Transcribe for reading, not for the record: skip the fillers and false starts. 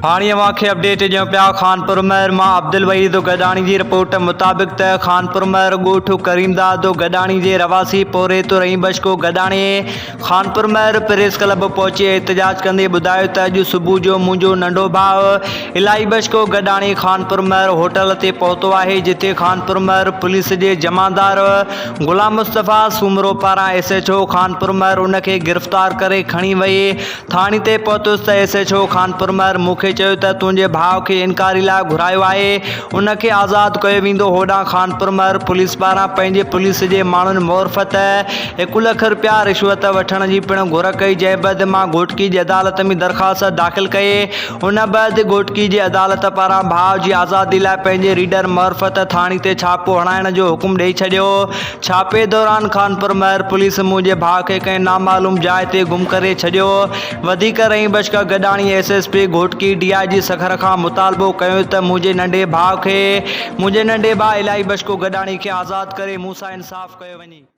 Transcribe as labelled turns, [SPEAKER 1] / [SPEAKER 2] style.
[SPEAKER 1] هاڻي اوهان کي اپڊيٽ ڏيون پيا خانپور مهر مان عبدالوحيد گڏاڻي جي رپورٽ مطابق ته خانپور مهر ڳوٺ ڪريمداد گڏاڻي جي رهواسي پورهيت رحيم بشڪو گڏاڻي خانپور مهر پريس ڪلب پهچي احتجاج ڪندي ٻڌايو ته اڄ صبح جو منهنجو ننڍو ڀاء الاهي بشڪو گڏاڻي خانپور مهر هوٽل تي پهتو آهي جتي خانپور مهر پوليس جي جمعدار غلام مصطفيٰ سومرو پاران S H O Khanpur Mahar ان کي گرفتار ڪري کڻي وئي ٿاڻي تي پهتس ته S H O Khanpur Mahar مون کي چيو ته تنهنجي ڀاء کي انڪوائري لاء گهرايو آهي ان کي آزاد ڪيو ويندو هوڏانهن خانپور مهر پوليس پاران پنهنجي پوليس جي ماڻهن معرفت هڪ لک رپيا رشوت وٺڻ جي پڻ گهر ڪئي جنهن بعد مان گهوٽڪي جي عدالت ۾ درخواست داخل ڪئي ان بعد گهوٽڪي جي عدالت پاران ڀاء جي آزادي لاء پنهنجي ريڊر معرفت ٿاڻي تي ڇاپو هڻائڻ جو حڪم ڏئي ڇڏيو ڇاپي دوران خانپور مهر پوليس منهنجي ڀاء کي ڪنهن نامعلوم جاء تي گم ڪري ڇڏيو. وڌيڪ Rahim Bakhsh Gadani S S P Ghotki D I G Sukkur کان مطالبو ڪيو ته منهنجي ننڍي ڀاء کي منهنجي ننڍي ڀاء الاهي بخش گڏاڻي کي آزاد ڪري مون سان انصاف ڪيو وڃي.